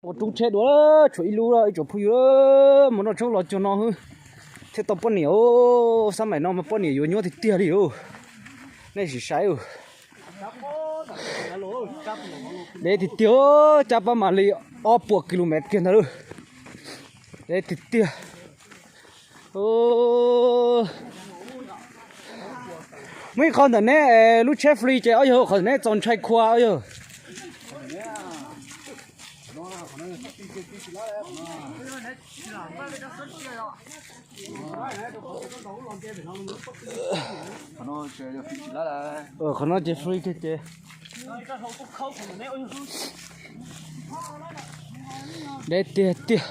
Ua roob tsheb dua, tshuav ib lub ib tsoom phooj ywg, mus noj tshoob los cuag no xwb thiaj tau poj niam. Xab maim no mas poj niam yuav nyuaj tiag tiag li os. Nej sim saib, dev tiag tiag, cab pab mam li ob puas kilomev kiag ntag lauj. Dev tiag tiag. Muaj ib qho ntawm neb lub tsheb free ces ob yawg, qhov ntawm neb txaus ntshai khua ob yawg. Qhov no ces free tiag ces. Deb tiag tiag.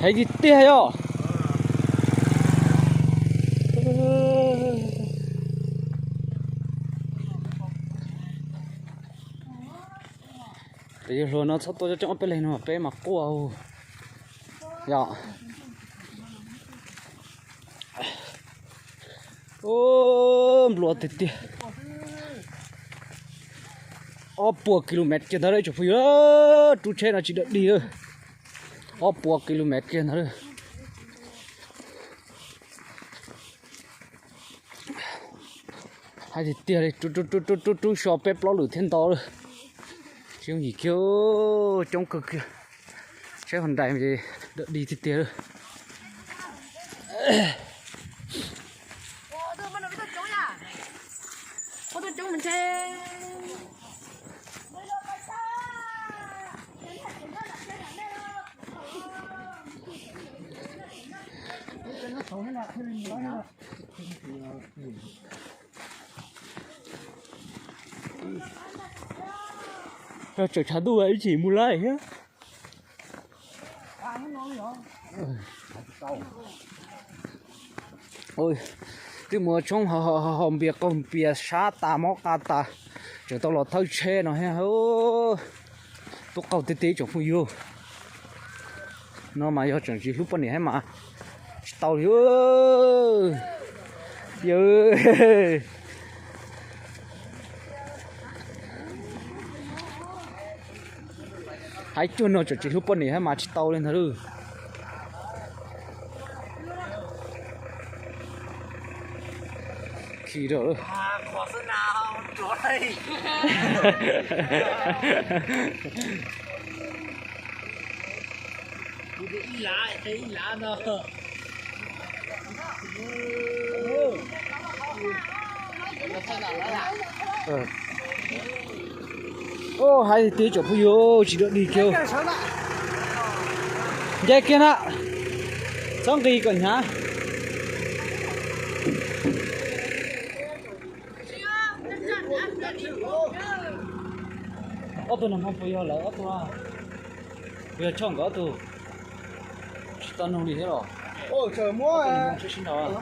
Heev tiag tiag yom. Tes yog hluas no txhob tuaj coob coob peb leeg no peb mas quaj yom. Nplua tiag tiag. Ob puas kilomev kiag ntag lauj tsoom phooj ywg, rub tsheb no tsis dawm dig lawm. Ob puas kilomev kiag ntag lauj. Hais tiag tiag li, rub rub rub so peb plaub lwm thiab ntau lawm. Tsis yooj yim kiag, coob kawg kiag. Tsheb Hyundai dawm dig tiag tiag lawm. Tseem tshav ntuj ib chim mus lawm thiab. Twb mus tshoob haus npias qaug npias sab tas mob qa tas, tseem tau los thawj tsheb no thiab. Tub qaug tiag tiag tsoom phooj ywg. No mas yog tseem tsis hlub poj niam thiab mas tsis tau li. Yawg, hais cuag no tseem tsis hlub poj niam thiab mas tsis tau li ntag lauj. Khi rau lawm. Hais tiag tsoom phooj ywg, tsis dawm dig kiag. Nce kiag na, txhob nqis kom hnyav. Ob tug no puas yog lawv ob tug? Puas yog Choj nkawd ob tug? Tsis tau nug li thiab los? Sib nraud.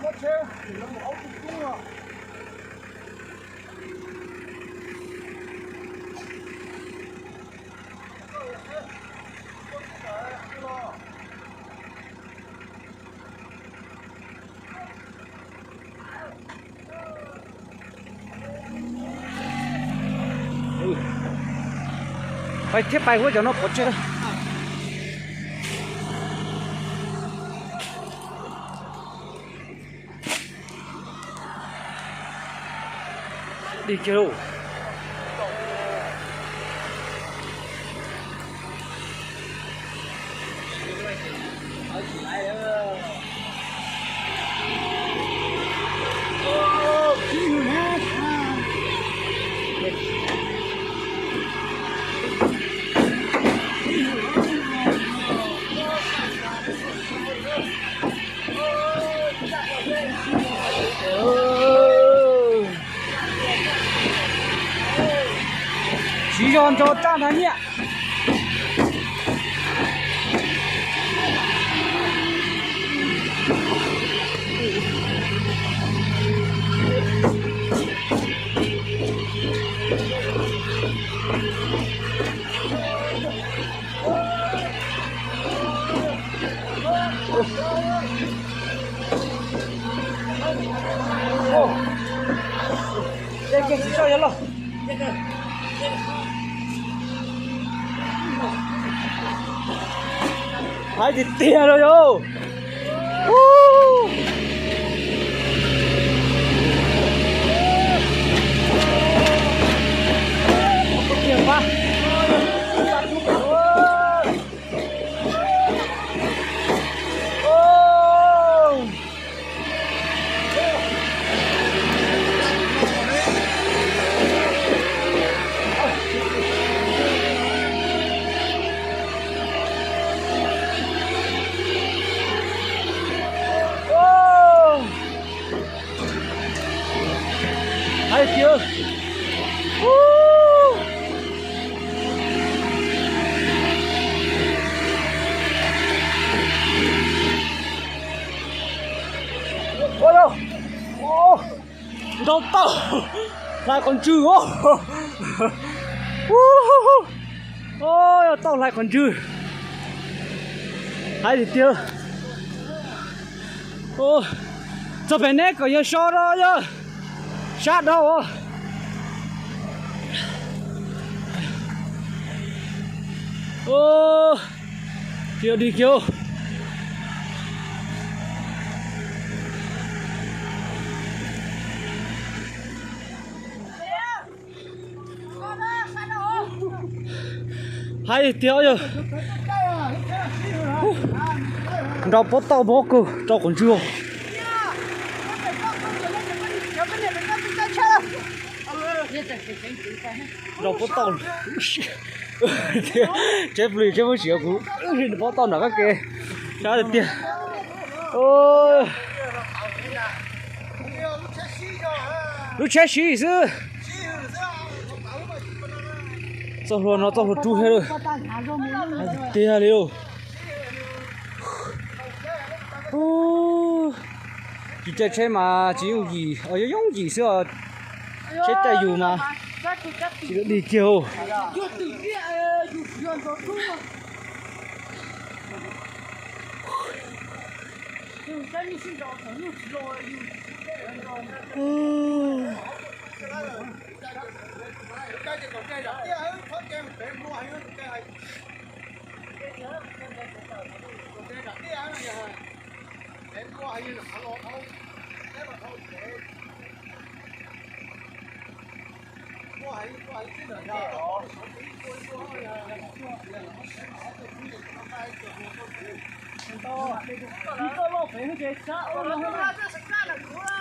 Pais thiab pais huab cov no pov tseg. Dig kiag lauj. Siv zog ntso tsaj ntag nyiaj. Hais tiag tiag los yog. Hais tias, ua rau, nrau tau hlais qhov ntswg os. Yog tau hlais qhov ntswg. Hais tias, txog pem neb kom yawg so rau yog sab dhau. Tsis yog dig kiag. Hais tias yog nrau pob tauj mob kawg rau qhov ntswg. Nrau pob tauj, tsheb plis tsheb muab sim kuv pob tauj nram qab ke, sab tiag. Lub tsheb siv xwb. Txoj hlua no txoj hlua rub thiab lawm. Tiag li lauj. Tsis caij tsheb mas tsis yooj yim, yog yooj yim xwb os. Tsheb caij yus mas tsis tau dig kiag.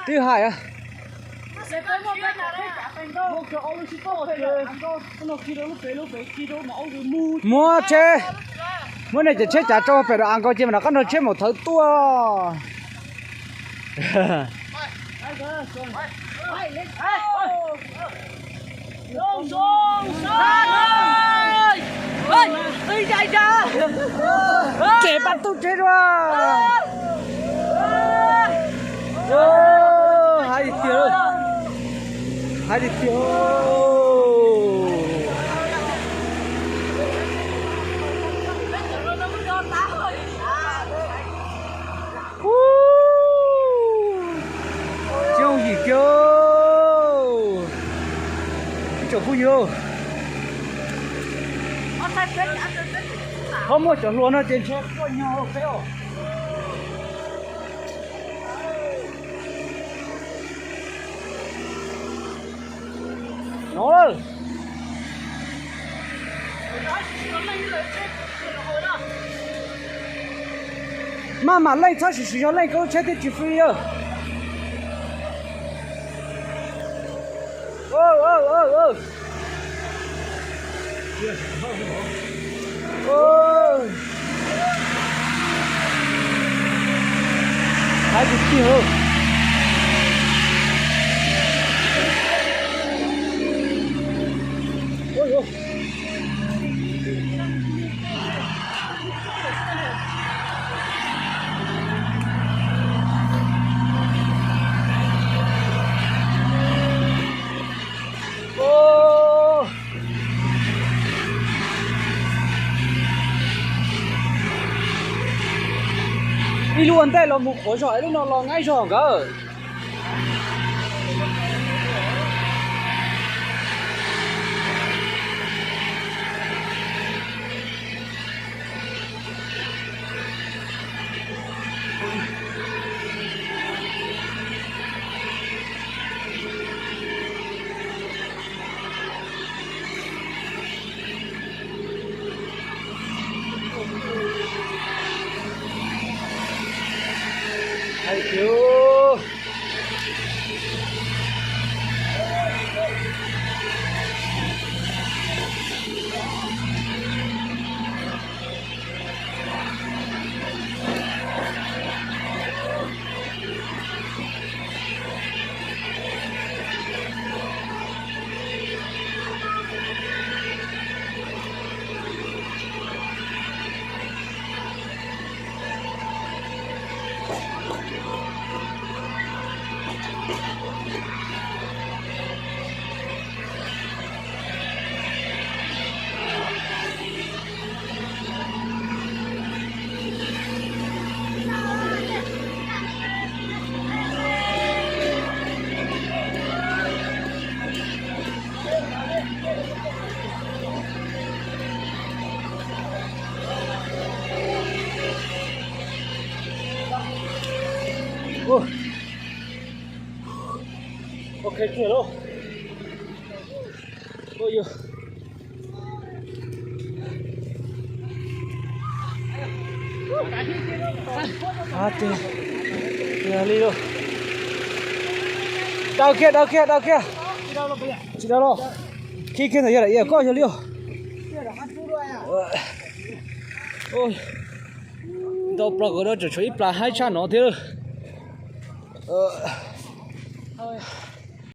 Twb hais. Muab tsheb, muab nej cov tsheb cav tso pem rau av nkaus ces mam rov qab nrog tsheb mus thawv tuaj. Tsev pab tub tsheb dua. Hais tiag, hais tiag tiag. Tsis yooj yim kiag. Ib tsoom phooj ywg, ho muaj cov hlua no ces ntshe tuaj nyog peb os. No lawm. Maj mam leej, txhob sim sim zog leej, koj lub tsheb thiaj tsis free yawg. Hais tiag tiag. Ib lub ua ntej los mus qhuav zog, ib lub no los nqaib zog nkawd. Li lauj. Daws kiag, daws kiag, daws kiag. Tsis daws los. Khib kiag ntawm yog daim iav koj yog li os. Ntau plas kawg no tseem tshuav ib plas haib tshaj no thiab.